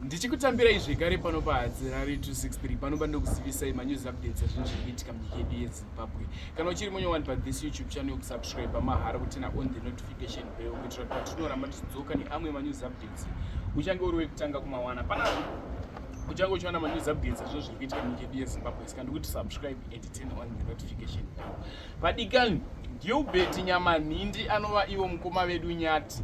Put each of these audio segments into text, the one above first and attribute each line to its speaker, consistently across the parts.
Speaker 1: Ndichikutambirai zvekare pano paHadzirari 263 pano pandokuzivisai manews updates ezvinhu zviri kuitika munyika yedu yeZimbabwe. Kana uchiri munyowani pathis YouTube channel kusubscribe mahara kutina on the notification bell kuitira kuti patinoramba tichidzoka neamwe manews updates uchange uri wekutanga kumawana. Pana uchange uchiwana manews updates ezvinhu zviri kuitika munyika yedu yeZimbabwe saka ndikuti subscribe and turn on the notification bell. Vadikani, Gilbert Nyamanhindi anova ivo mukoma vedu Nyati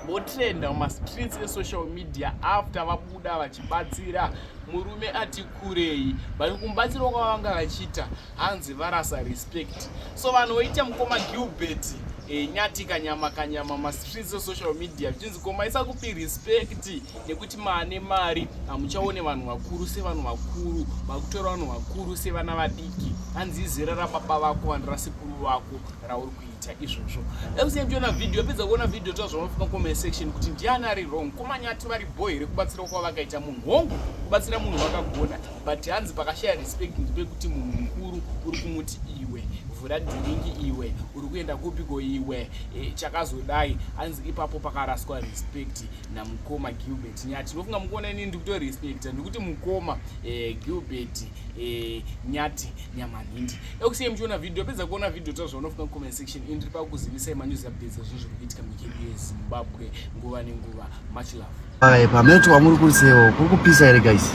Speaker 1: votrenda mumastreets esocial media after vabuda vachibatsira murume ati kurei but kumubatsira kwavanga vachiita hanzi varasa respect so vanhu voita mukoma Gilbert e, Nyati kanyama kanyama mastreets esocial media zvichinzi koma isakupi respect nekuti maane mari hamuchaone vanhu vakuru sevanhu vakuru makutora vanhu vakuru sevana vadiki hanzi izera rababa vako vanhu rasekuru vako rauri kuita izvozvo ekusiya muchiona vhidhiyo apedza kuona vhidhiyo toa zvavanofunga comment section kuti ndiani ari wrong komanyati vari bho here kubatsira kwavakaita munhu hongu kubatsira munhu vakagona but hanzi pakashaya respect ndepekuti munhu mukuru uri kumuti iwe vhura dhiringi iwe uri kuenda kupiko iwe e, chakazodai hanzi ipapo pakaraswa respect namukoma Gilbert Nyati. Ndofunga mukuona inini ndikutorespecta ndikuti mukoma eh, Gilbert eh, Nyati Nyamanhindi. Ekusiye muchiona video, pedza kuona video taura zvaunofunga comment section. Ini ndiri pakuzivisai manews updates ezvinhu zviri kuitika munyika yedu yeZimbabwe nguva nenguva. Much love.
Speaker 2: Hai, pameto wamuri kurisewo kuri kupisa here guys?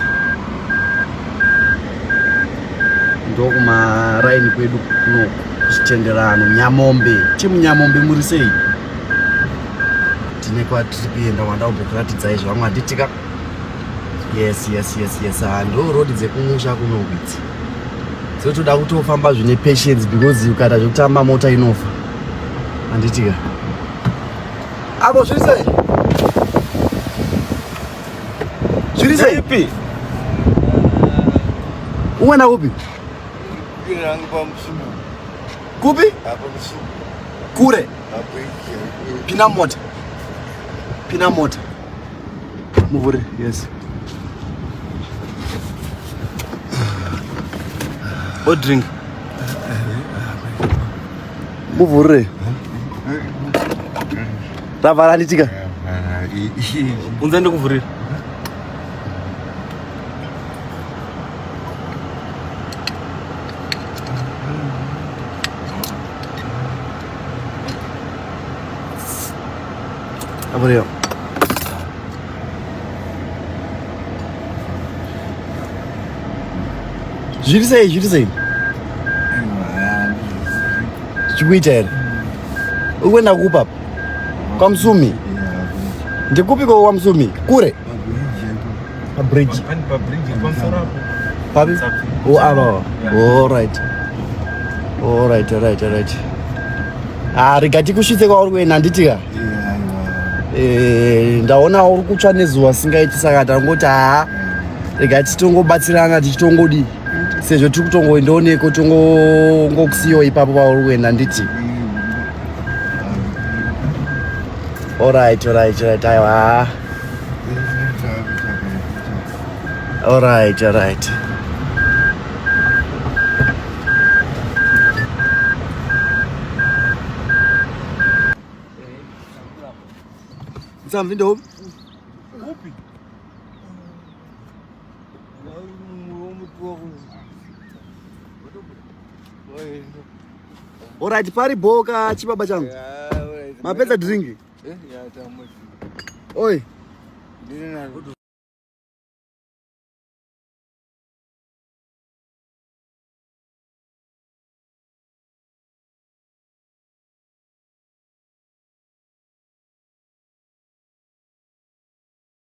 Speaker 2: Ndokumaraini kwedu kunoku kuchitenderano Nyamombe. Timu Nyamombe muri sei? Tine kwatiri kuenda wanda kumbokuratidzai zvamwe handitika. Yes, yes, yes, yes. Ah, ndo road dzekumusha kunoku idzi. Dzotoda kutofamba zvine patience because ukaita zvekutamba mota inofa. Handitika. Apo zviri sei? Zviri sei?
Speaker 3: Ipi?
Speaker 2: Uwenda kupi? Kupi? Kure. Pina mota. Pina mota. Muvhure, yes.
Speaker 3: O drink.
Speaker 2: Muvhure. Ravhara handitika.
Speaker 3: Unza ndikuvhurira.
Speaker 2: Avhurira. Zviri sei, zviri sei? Zvichikuita here? Uri kuenda kupi apa? KwaMusumi? Ndikupi ko kwaMusumi? Kure? Pabridge. Papi? Oh, ava. All right. All right, all right, all right. Ah, rega tikusvitse kwauri kuenda handiti ka? Eh, ndaona uri kutsva nezuva singaiti saka tangoti haa rega titongobatsirana tichitongodii sezvo tiri kutongoendaoneko tongongokusiyiwa ipapo pauri kuenda handiti? Alright, alright, alright. Aiwa. haa. Alright, alright. Mtsamvi ndo
Speaker 3: Upi?
Speaker 2: Alright, pari boka chibaba changu. Mapedza drink. Oi.